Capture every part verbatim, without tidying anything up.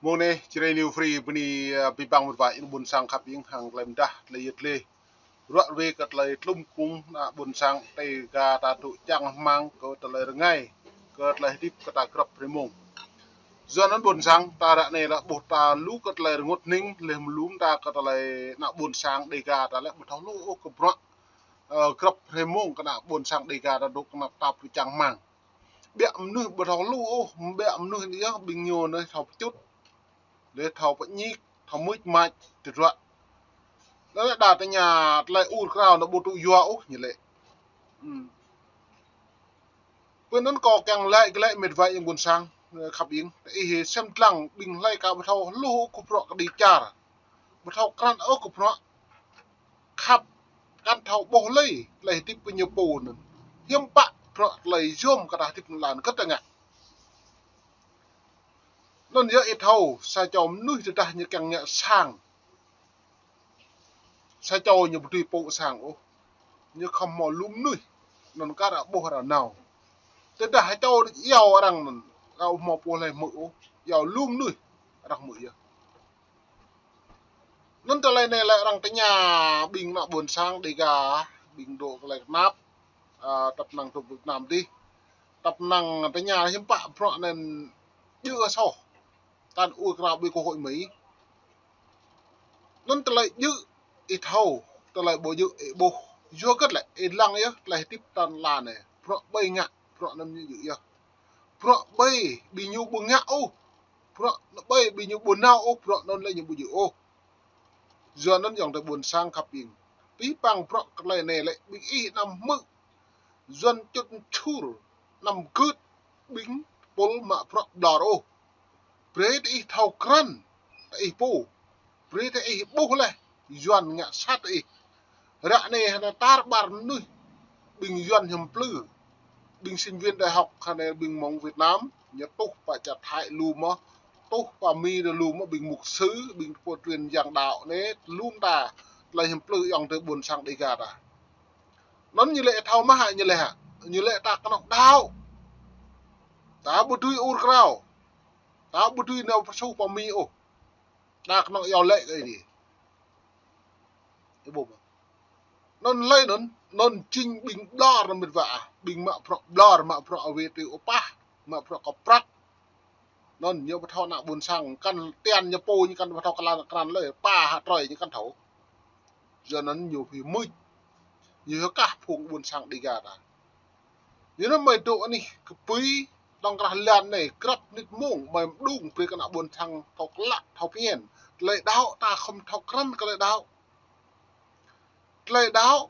Mông anai, Jrai New Free bơni, ơ, abih bang mơ̆ng wa ƀing ƀôn sang khăp ing hăng tơlơi mơdah, tơlơi yet lĕ. Ruă wĕ kơ tơlơi tlum kung ană ƀôn sang Dêga ta dŏ čang hmang kơ tơlơi rơngai, kơ tơlơi hơdip kơ ta grăp hrơi mông. Yua anŭn ƀôn sang ta ră anai lĕ ƀuh ta lu kơ tơlơi rơngot hning, leh mơlum ta kơ tơlơi ană ƀôn sang Dêga ta lĕ ƀu thâo lu ôh kơ bruă, ơ, grăp hrơi mông kơ ană ƀôn sang Dêga ta dŏ kơnăp tap dŏ čang hmang. Ƀiă mơnuih ƀu thâo lu ôh, ƀiă mơnuih anai yơh ƀing ñu anai thâo pơčŭt, leh thâo pơñik, thâo mưč mač, tơdruă. Leh đa tơña tơlơi ur krao anŭn ƀu tŭ yua ôh ñu lĕ. Hmm. Pơ anŭn kâo kiăng laĭ glaĭ mĕt wa ƀing ƀôn sang, ơ, khăp ing. Ih sem lăng ƀing hlơi ka ƀu thâo lu ôh kơ bruă kơđi čar. Ƀu thâo krăn ôh kơ bruă khăp, kăn thâo ƀuh lơi tơlơi hơdip kơ ñu pô anŭn. Hiư̆m pă bruă tơlơi yôm kơ ta hơdip lăn kơ ta ngă. Anŭn yơh ih thâo, sa čô mơnuih tơdah ñu kiăng ngă sang. Sa čô ñu ƀu dưi pô sang ôh. Ñu khŏm hmâo lu mơnuih. Anŭn kar ƀuh arăng nao. Tơdah sa čô iâu arăng anŭn, kâo hmâo pô hlơi hmư̆ ôh. Iâu lu mơnuih arăng hmư̆ yơh. Anŭn tơlơi anai lĕ arăng tơña ƀing ană ƀôn sang Dêga, ƀing dŏ tơlơi kơnăp, ơ, tăp năng tŭ Việt Nam dih. Tăp năng tơña hiư̆m pă bruă anŭn djơ̆ soh. Tăn ur krao ƀơi kơ hội Mỹ. Anŭn tơlơi djơ̆ ih thâo, tơlơi ƀu djơ̆ ih ƀuh. Yua kơ lĕ ih lăng yơh tơlơi hơdip tăn lăn anai. Bruă ƀơi ngă, bruă anŭn ñu djơ̆ yơh. Bruă ƀơi ƀing ñu ƀu ngă ôh. Bruă ƀơi ƀing ñu ƀu nao ôh, bruă anŭn lĕ ñu ƀu djơ̆ ôh. Yua anŭn ayŏng adơi ƀôn sang khăp ing. Abih bang bruă tơlơi anai lĕ ƀing ih anăm hmư̆. Yuan čŭt čur, anăm gưt ƀing tơpul mă bruă ƀlŏr ôh. Brơi tơ ih thâo krăn, tơ ih pô. Brơi tơ ih ƀuh leh, Yuan ngă sat tơ ih. Ră anai hơnă tar ƀar mơnuih, ƀing Yuan hiam plư. Ƀing sinh viên đại học hơnă ƀing mơ̆ng Việt Nam, ñu tuh pơ čar Thái lu mơ̆n, tuh pơ Mi lu mơ̆n, ƀing mục sư, ƀing pô truyền giảng đạo anai, lu mơta, tơlơi hiam plư ayŏng adơi ƀôn sang Dêga ta. Anŭn ñu lĕ thâo mơ̆ hă, ñu lĕ hă, ñu lĕ ta kơnơ̆ng đaŏ. Ta ƀu dưi ur krao. Ta ƀu dưi nao pơsuh pơ Mi ôh. Ta kơnơ̆ng iâu laĭ kơ Ơi Adai. Ih ƀuh mơ̆. Anŭn lĕ anŭn, anŭn jing ƀing ƀlŏr anŭn mĕt wa ah. Ƀing mă bruă ƀlŏr, mă bruă wĕ tui ôpah, mă bruă kơ prăk. Anŭn ñu ƀu thâo ană ƀôn sang, kăn tian ñu pô ñu kăn ƀu thâo klan kran lơi, pă hă trơi ñu kăn thâo. Yua anŭn ñu phi mưč. Ñu kah phung ƀôn sang Dêga ta. Yua anŭn mơi dŏ anih kơpui, tŏng krah lăn anai, grăp mơnit mông, mơi mơđung brơi kơ ană ƀôn sang thâo klă, thâo phiăn. Tơlơi đaŏ ta khŏm thâo krăn kơ tơlơi đaŏ. Tơlơi đaŏ,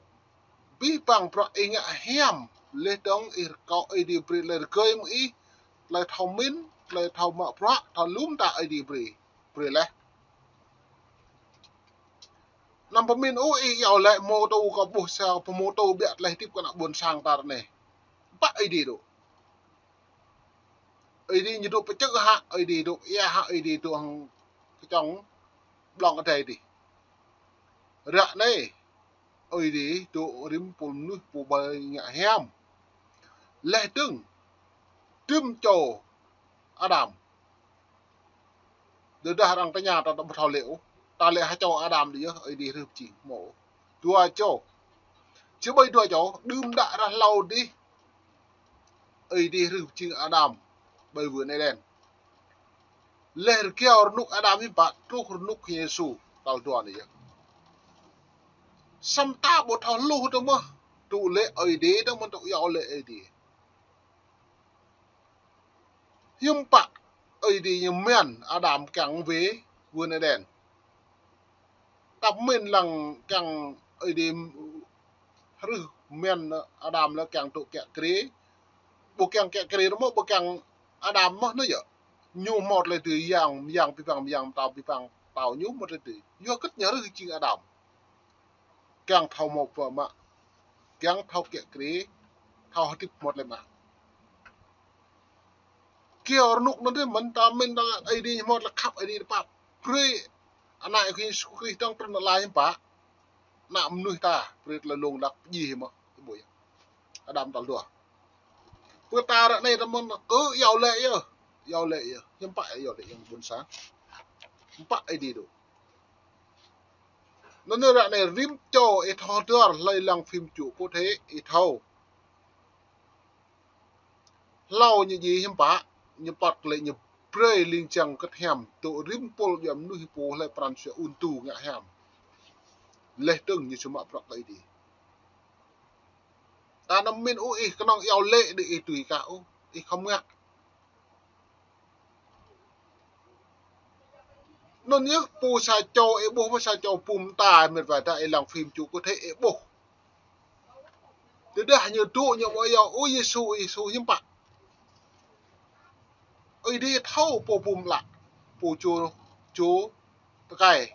abih bang bruă ih ngă hiam, leh dơ̆ng ih rơkâo Ơi Adai brơi tơlơi rơgơi mơ̆ng ih, tơlơi thâo mĭn, tơlơi thâo mă bruă, thâo lŏm ta Ơi Adai brơi. Brơi leh. Anăm pơmĭn ôh ih iâu laĭ mơ̆ tơ kâo ƀuh sa pơmơ̆ tơ ƀiă tơlơi hơdip kơ ană ƀôn sang ta ră anai. Pă Ơi Adai dŏ. Ơi Adai ñu dŏ pơčơ̆ hă, Ơi Adai dŏ ia hă, Ơi Adai dŏ hăng kơčŏng blŏng adai dih. Ră anai, Ơi Adai dŏ rĭm pul mơnuih pô ƀai ngă hiam. Leh dơ̆ng, tơm čô Adam. Tơdah arăng tơña ta ƀu thâo lĕ ôh. Ta lĕ ha čô Adam dih yơh, Ơi Adai hrih pơjing, hmâo. Dua čô. Či ƀai dua čô, đưm đă rah hlâo dih. Ơi Adai hrih pơjing Adam, ƀơi vườn Êđen. Leh rơgao rơnŭk Adam hiư̆m pă, truh rơnŭk Yêsu, tal dua anai yơh. Samơ̆ ta ƀu thâo hluh tơ mơ̆, tŭ lĕ Ơi Adai, tơ mơ̆ tŭ iâu lĕ Ơi Adai. Hiư̆m pă Ơi Adai ñu mĭn Adam kiăng wĕ vườn Êđen. Tap mĭn lăng kiăng Ơi Adai hrih mĭn Adam lĕ kiăng tŭ kiă kriê. Ƀu kiăng kiă kriê tơ mơ̆, ƀu kiăng Adam mơ̆ anai yơh. Ñu hmâo tơlơi dưi yang, yang abih bang, yang pơtao abih bang pơtao ñu hmâo tơlơi dưi. Yua kơ ñu hrih jing Adam. Kiăng thâo hmâo pơmă, kiăng thâo kiă kriê, thâo hơdip hmâo tơlơi mă. Kiơ rơnŭk anŭn dih mơ̆n ta mĭn ta Ơi Adai ñu hmâo tơlơi khăp Ơi Adai pap. Brơi ană Yêsu Krist dŏng trŭn ala hiư̆m pă. Ană mơnuih ta, brơi tơlơi lông lăk pơjing mơ̆, ih ƀuh yơh. Adam tal dua. Pơ ta ră anai ta mơ̆n kơ iâu laĭ yơh. Iâu laĭ yơh. Hiư̆m pă iâu laĭ ayŏng ƀôn sang. Hiư̆m pă Ơi Adai dŏ. Anŭn ră anai rĭm čô ih thâo dơ̆r hlơi lăng phim čô kơ thế ih thâo. Hlâo ñu djai hiư̆m pă, ñu păt lĕ ñu brơi ling jang kơt hiam, tŭ rĭm pôl djŏ mơnuih pô hlơi pran jua ŭn tŭ ngă hiam. Leh tơ̆ng ñu či mă bruă kơ Ơi Adai. Ta anăm min ôh ih kơnơ̆ng iâu laĭ đĭ ih tui kah ôh, ih khŏm ngă. Anŭn yơh pô sa čô ih ƀuh, pô sa čô pô mơta mĕt wa ta ih lăng phim čô kơ thế ih ƀuh. Tơdah ñu dŏ ñu mơ̆ iâu, ơ Yêsu, Yêsu hiư̆m pă. Ơi Adai thâo pô pơm lă, pô čô, čô tơkai.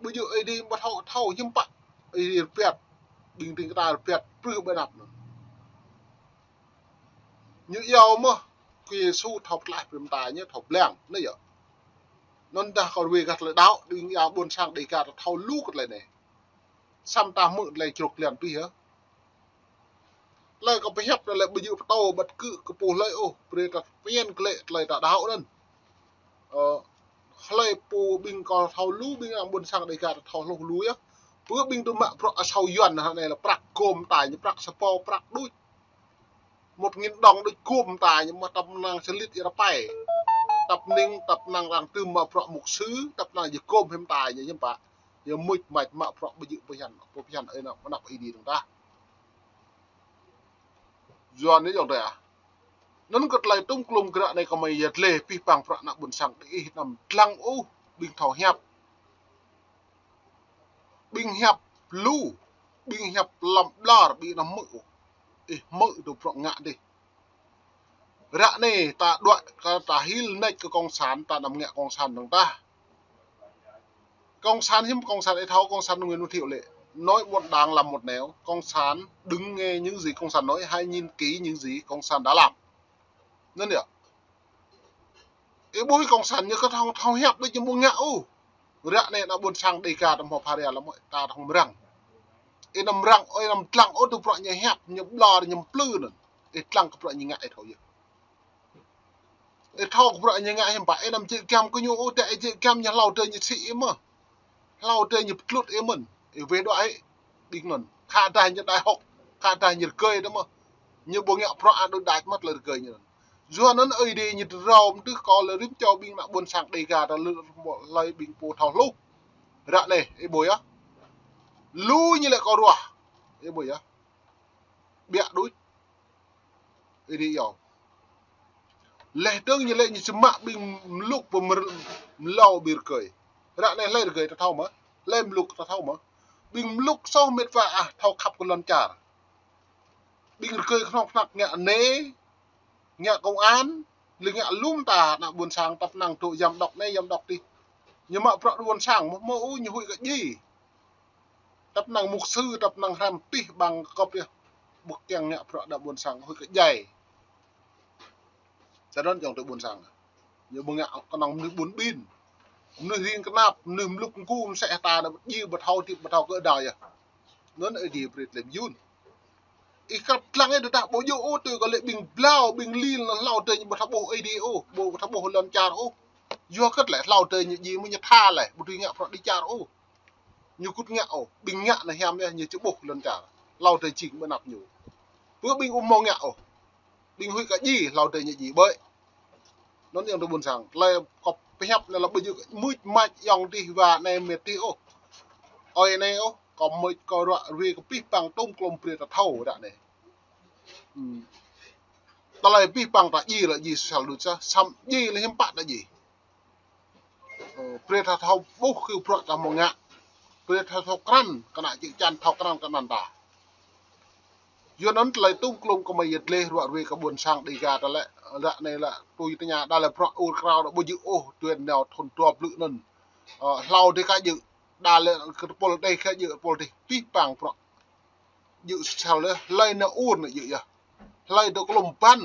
Ƀu djơ̆ Ơi Adai ƀu thâo, thâo hiư̆m pă. Ơi Adai rơpiăt, ƀing ding kơna rơpiăt, prưh ƀơi anăp anŭn. Ñu iâu mơ̆, kơ Yêsu thâo pơtlaih brơi mơta ñu thâo blang, anai yơh. Anŭn dah kâo ruai kơ tơlơi đaŏ, ƀing ia ƀôn sang Dêga ta thâo lu kơ tơlơi anai. Samơ̆ ta hmư̆ tơlơi črŏk klian pih yơh. Tơlơi kâo pơhiăp tơlơi ƀu djơ̆ pơtô ƀăt kơ kơ pô hlơi ôh, brơi ta phiăn glaĭ tơlơi ta đaŏ anŭn. Ơ, hlơi pô ƀing kâo thâo lu, ƀing ană ƀôn sang Dêga ta thâo hluh lu yơh. Pơ ƀing tŭ mă bruă asâo Yuan anai lĕ prăk gôm ta ñu, prăk sa pô, prăk đôč. Một nghìn đồng đôč gôm ta ñu, mă tăp năng sơlit ia rơpai. Tăp năng, tăp năng arăng tŭ mă bruă mục sư, tăp năng ñu gôm hiư̆m ta ñu, hiư̆m pă. Ñu mŭt mač mă bruă ƀu djơ̆ pơhiăn, pơhiăn ơi anăp, anăp Ơi Adai dơ̆ng tah. Yuan anai yơh tơ ah. Anŭn kơ tơlơi tŭm klŭm kơ ră anai kơmơi yăt lĕ pih pang bruă ană ƀôn sang đĭ ih anăm dlăng ôh, ƀing thâo hiăp. Ƀing hiăp lu, ƀing hiăp lăm ƀlŏr, ƀing anăm hmư̆ ôh. Ih hmư̆ tŭ bruă ngă dih. Ră anai ta đuaĭ kơ ta hil nač kơ cộng sản, ta anăm ngă cộng sản dơ̆ng tah. Cộng sản hiư̆m cộng sản ih thâo cộng sản Nguyễn Văn Thiệu lĕ. Nói một đằng làm một nẻo, cộng sản đừng nghe những gì cộng sản nói, hãy nhìn kỹ những gì cộng sản đã làm. Anŭn yơh. Ih ƀuh cộng sản ñu kơ thâo, thâo hiăp đôč ñu ƀu ngă ôh. Ră anai ană ƀôn sang Dêga ta hmâo phara lăm ơi, ta thâo mrăng. Ih anăm mrăng, ih anăm dlăng ôh tŭ bruă ñu hiăp, ñu ƀlŏr, ñu plư anŭn. Ih dlăng kơ bruă ñu ngă ih thâo yơh. Ih thâo kơ bruă ñu ngă hiư̆m pă, ih anăm jĕ giăm kơ ñu ôh, tơdah ih jĕ giăm ñu hlâo tơ ñu sĭ ih mơ̆n. Hlâo tơ ñu pơtlŭt ih mơ̆n. Ih weh đuaĭ ƀing anŭn. Khă dah ñu đại học, khă dah ñu rơgơi tơ mơ̆n. Ñu ƀu ngă bruă ăt đôč đač mơ̆n tơlơi rơgơi ñu anŭn. Yua anŭn Ơi Adai ñu tơrâo mơdưh kâo lĕ rĭm čô ƀing ană ƀôn sang Dêga ta lĕ hlơi ƀing pô thâo hluh. Ră anai, ih ƀuh yơh. Lu ñu lĕ kâo ruah. Ih ƀuh yơh. Biă đôč. Ih dih yơh. Leh dơ̆ng ñu lĕ ñu či mă ƀing mlŭk pơmr-, mlâo ƀing rơgơi. Ră anai hlơi rơgơi ta thâo mơ̆? Hlơi mlŭk ta thâo mơ̆? Ƀing mlŭk soh mĕt wa ah thâo khăp kơ lŏn čar. Ƀing rơgơi kơnơ̆ng pơnăk ngă anai, ngă công an, lĕ ngă lum ta ană ƀôn sang tăp năng tŭ giám đốc anai, giám đốc adih. Ñu mă bruă ƀôn sang, mơ̆, mơ̆ ôh ñu huĭ kơ djai. Tăp năng mục sư, tăp năng hrăm pih ƀăng kơp yơh. Ƀu kiăng ngă bruă đa ƀôn sang, huĭ kơ djai. Sa anŭn yơh tơ ƀôn sang. Ñu ƀu ngă kơnơ̆ng mơnuih ƀun ƀin. Mơnuih ring kơnap, mơnuih mlŭk mgu, mơsĕ ta anai ƀu djai, ƀu thâo hơdip, ƀu thâo kơ đaŏ yơh. Anŭn Ơi Adai brơi tơlơi mơyun. Ih krăp dlăng ih tơdah ƀu djơ̆ ôh, tui kơ lĕ ƀing blâo, ƀing lil anŭn hlâo tơ ñu ƀu thâo ƀuh Ơi Adai ôh, ƀu thâo ƀuh lŏn čar ôh. Yua kơ tơlơi hlâo tơ ñu djai mơ̆ ñu tha lĕ, ƀu dưi ngă bruă đĭ čar ôh. Ñu kŭt ngă ôh, ƀing ngă anai hiam yơh, ñu či ƀuh lŏn čar. Hlâo tơ jing ƀơi anăp ñu. Pơ ƀing ƀu hmâo ngă ôh. Ƀing huĭ kơ djai, hlâo tơ ñu djai ƀơi. Anŭn yơh tơ ƀôn sang. Tơlơi kâo pơhiăp anai lĕ ƀu djơ̆ mŭt mač ayŏng adih wa anai mĕt adih ôh. Ơi anai ôh, kâo mŭt kâo ruă ruai kơ pih pang tŭm klŏm brơi ta thâo ră anai. Hmm. Tơlơi pih pang ta djai lĕ djai sal đôč sa, samơ̆ djai lĕ hiư̆m pă ta djai. Ơ, brơi ta thâo ƀuh kơ bruă ta hmâo ngă. Brơi ta thâo krăn, kơnă čư̆ čan thâo krăn kơ anăn ta. Yua anŭn tơlơi tŭm klŏm kơmơi yăt lĕ ruă ruai kơ ƀôn sang Dêga ta lĕ, ră anai lĕ tui tơña đa lĕ bruă ur krao đa ƀu djơ̆ ôh, tui nao thŭn dua blư̆ anŭn. Ơ, hlâo adih kơ djơ̆, đa lĕ kơ tơpul adih kơ djơ̆, tơpul adih pih pang bruă. Djơ̆ sal lĕ, hlơi nao ur nao djơ̆ yơh. Hlơi tơ klŏm păn.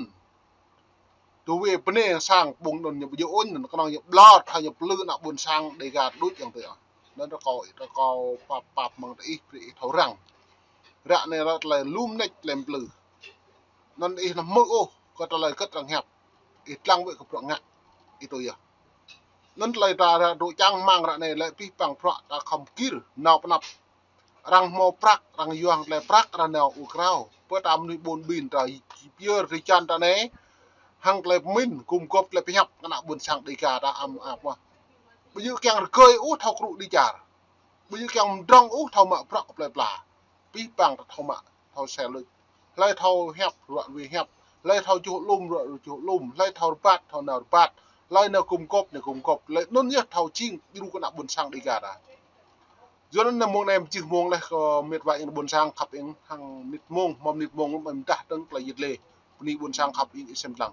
Tơ wai bơnai sang ƀơ̆ng anŭn ñu ƀu djơ̆ ôh, anŭn kơnơ̆ng ñu ƀlŏr, thâo ñu plư ană ƀôn sang Dêga đôč yơh tơ ah. Anŭn rơkâo, rơkâo pap, pap mơ̆ng tơ ih, brơi ih thâo răng. Ră anai ră tơlơi lum nač tơlơi plư. Anŭn ih anăm hmư̆ ôh, kơ tơlơi kơt arăng hiăp. Ih dlăng wơ̆t kơ bruă ngă. Ih tui yơh. Anŭn tơlơi ta ră dŏ čang rơmang ră anai lĕ pih păng prăk ta khŏm kir nao pơnăp. Arăng hmâo prăk, arăng yua hăng tơlơi prăk, arăng nao ur krao. Pơ ta mơnuih ƀôn ƀin ta pơyơr tơlơi čan ta anai, hăng tơlơi pơmĭn, gum gôp tơlơi pơhiăp kơ ană ƀôn sang Dêga ta ăm ap mơ̆n. Ƀu djơ̆ kiăng rơgơi ôh thâo krŭ đĭ čar. Ƀu djơ̆ kiăng mdrŏng ôh thâo mă prăk kơ plơi pla. Pih păng ta thâo mă, thâo sel luč. Hlơi thâo hiăp, ruă ruê hiăp. Hlơi thâo čuh lum, ruă ruê čuh lum. Hlơi thâo rơbat, thâo nao rơbat. Hlơi nao gum gôp, nao gum gôp. Hlơi anŭn yơh thâo jing djru kơ ană ƀôn sang Dêga ta. Yua anŭn mông anai mơčih mông laih kơ mĕt wa ing ƀôn sang khăp ing hăng mơnit mông, hmâo mơnit mông mơ̆n mơdah dơ̆ng tơlơi yit lê. Bơni ƀôn sang khăp ing ih sem lăng.